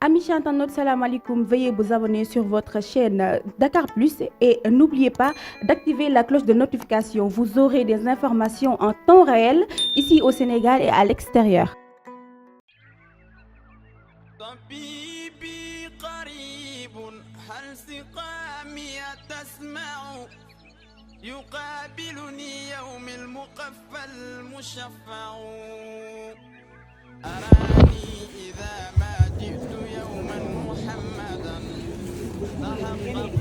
Amis internautes, salam alaikum. Veuillez vous abonner sur votre chaîne Dakar Plus et n'oubliez pas d'activer la cloche de notification. Vous aurez des informations en temps réel ici au Sénégal et à l'extérieur. طبيبي قريب هل سقامي تسمع يقابلني يوم المقفى المشفع أراني إذا ما جئت يوما محمدا تحقق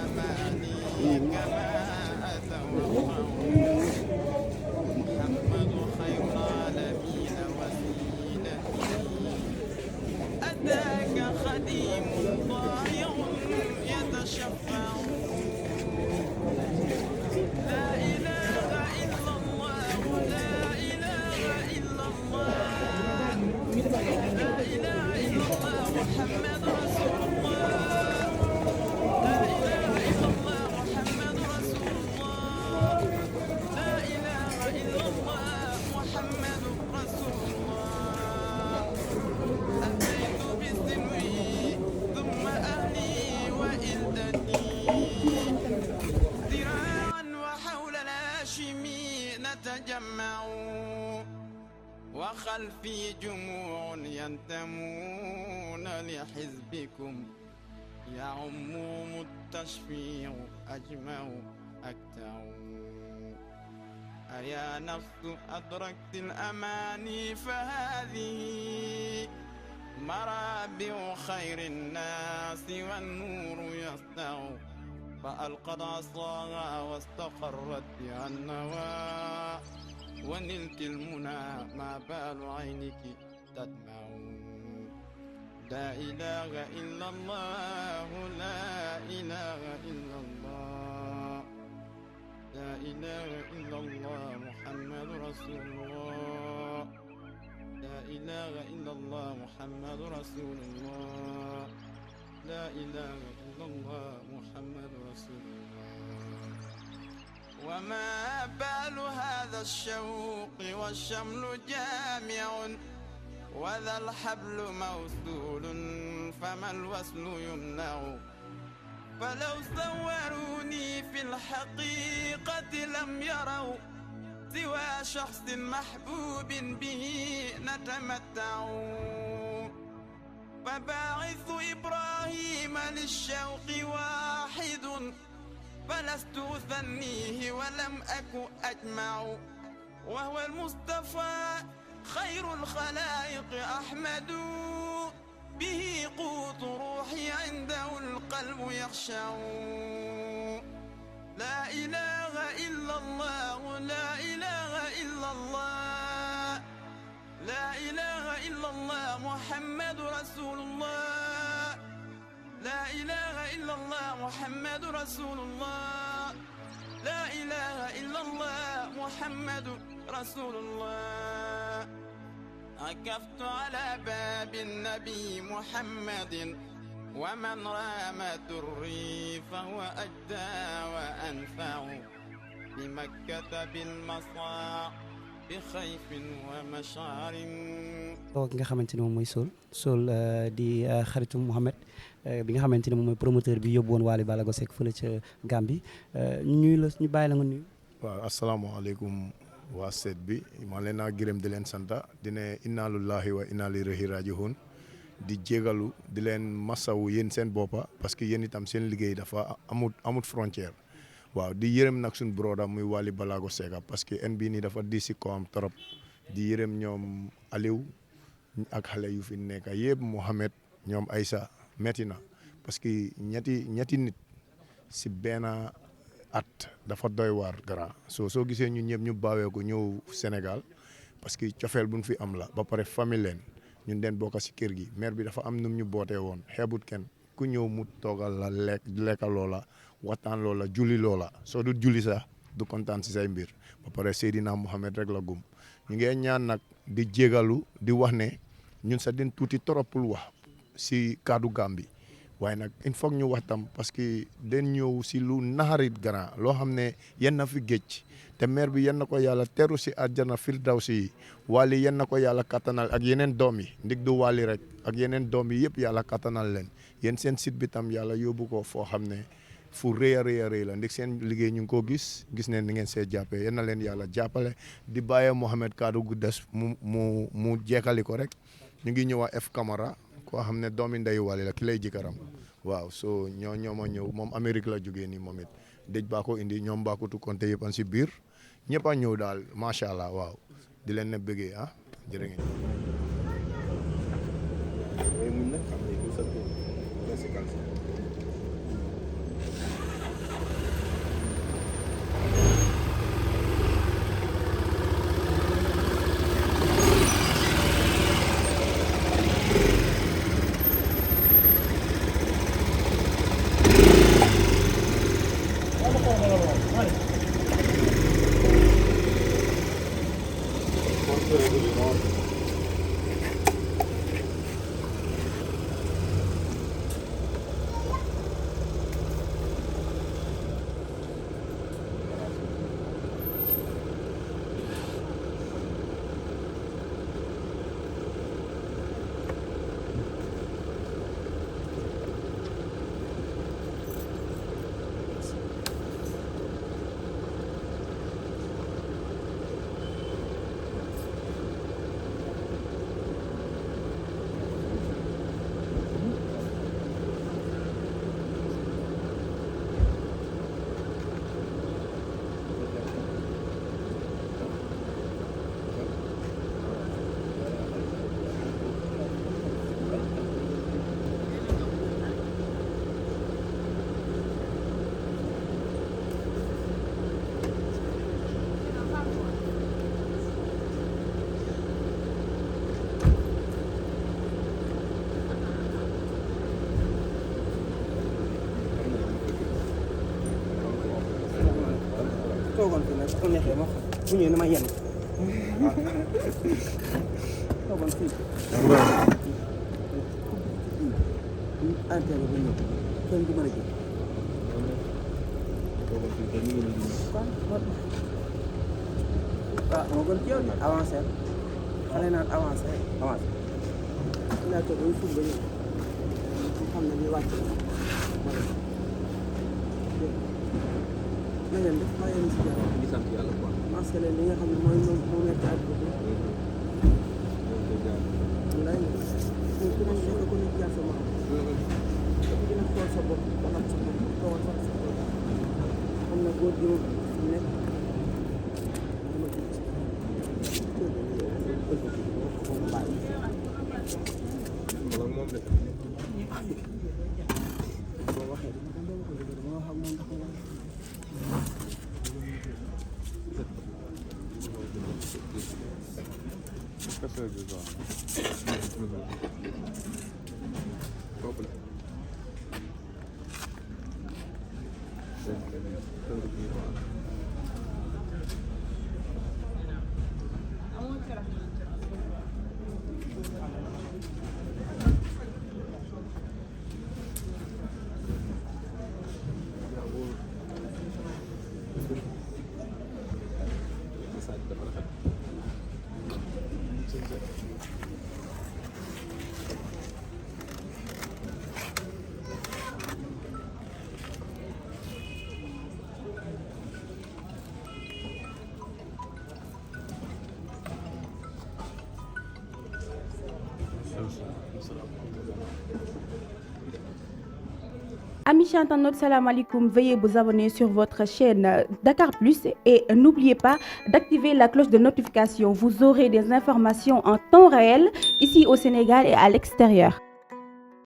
آمالي كما أتوقع محمد خير العالمين وسيلتي أتاك خديم ضائع يتشفع لا إله إلا الله لا إله إلا الله لا إله إلا الله محمد رسول الله لا إله إلا الله محمد رسول الله لا إله إلا الله محمد رسول الله أتيت بسنوي ثم أهلي وإلدتي ذراعا وحول الهاشمي نتجمع وخلفي جموع ينتمون لحزبكم يعمهم التشفيع أجمع أكتع أيا نفس أدركت الأماني فهذه مرابع خير الناس والنور يسطع فألقت عصاها واستقرت بها النوى ونلت المنى ما بال عينك تدمع لا إله إلا الله لا إله إلا الله لا إله إلا الله محمد رسول الله لا إله إلا الله محمد رسول الله لا إله إلا الله محمد رسول الله وما بال هذا الشوق والشمل جامع وذا الحبل موصول فما الوصل يمنع فلو صوروني في الحقيقة لم يروا سوى شخص محبوب به نتمتع فباعث إبراهيم للشوق واحد فلست أثنيه ولم أك أجمع وهو المصطفى خير الخلائق أحمد به قوت روحي عنده القلب يخشع لا إله إلا الله لا إله إلا الله لا إله إلا الله محمد رسول الله لا إله إلا الله محمد رسول الله لا إله إلا الله محمد رسول الله عكفت على باب النبي محمد ومن رام دري فهو أجدى وأنفع بمكة بالمصاع بخيف ومشعر ki nga xamante ne moom mooy Soul di xaritu Mouhamed bi nga xamante ne moom mooy promoteur bi yóbbu woon Wally Ballago Seck fële ca Gambie ñu bàyyi la nga nuyu. waaw asalaamaaleykum waa seet bi maa leen naa gërëm di leen santa di ne inna lillahi wa inna ilayhi raji'un di jégalu di leen masawu yéen seen boppa parce que yéen itam seen liggéey dafa amut frontière waaw di yërëm nag suñu broda muy Wally Ballago Seck parce que en bii nii dafa di si kawam trop di yërëm ñoom Aliou ak xale yu fi nekk yëpp Mohamed ñoom Aïssa metti na parce que ñetti nit si benn at dafa doy waar grand soo gisee ñun ñëpp ñu baawee ko ñëw Sénégal parce que cofeel buñ fi am la ba pare famille leen ñun den bokk si kër gi mère bi dafa am num ñu bootee woon xeebut kenn ku ñëw mu toogal la lekka loola waxtaan loola julli loola soo du julli sax du kontaan si say mbir ba pare Seydina Mohamed rek la gum ñu ngi ñaan nag di jégalu di wax ne ñun sax den tuuti trop pour wax si kaddu Gambie waaye nag il faut ñu wax tam parce que den ñëw si lu naxarit grand loo xam ne yéen na fi géej te maire bi yéen na ko yàlla teru si àjjana firdawsi Wally yéen na ko yàlla kattanal ak yeneen doom yi ndig du Wally rek ak yeneen doom yi yëpp yàlla kattanal leen yéen seen site bi tam yàlla yóbbu ko foo xam ne fu rëy a rëy la ndig seen liggéey ñu ngi ko gis ne ni ngeen see jàppee yéen na leen yàlla jàppale di bàyyee Mohamed kaddu gu des mu jeekali ko rek ñu ngi ñëw F Camara koo xam ne doomi ndeyu Wally la ki lay jëkkëram waaw so ñoo ma ñëw moom Amérique la jógee nii moom it dëj baa ko indi ñoom Bakutu Konte yëpp an si biir ñëpp a ñëw daal macha allah waaw di leen ne bëggee jërë ngeen. toogoon fi nag su ko neexee ma bu ñëwee na ma yenn toogoon fii antenne ba ñëw kenn du mën a jël waaw moo gën ci yow de avancé xale naan avancé laa toog ba suuf ba ñëw xam ne li wàcc na ngeen def maa ngi si jàmm di sant yàlla quoi parce que li nga xam ne mooy moo nekk àdduna bi lay ku ne nekk ku nekk jaar sa maam dafa gën a xool sa bopp wala sa bopp toogal sax sa bopp xam na góor gi ma nekk boo waxee dama xam moom ndax Amis internautes, salam alaikum. Veuillez vous abonner sur votre chaîne Dakar Plus et n'oubliez pas d'activer la cloche de notification. Vous aurez des informations en temps réel ici au Sénégal et à l'extérieur.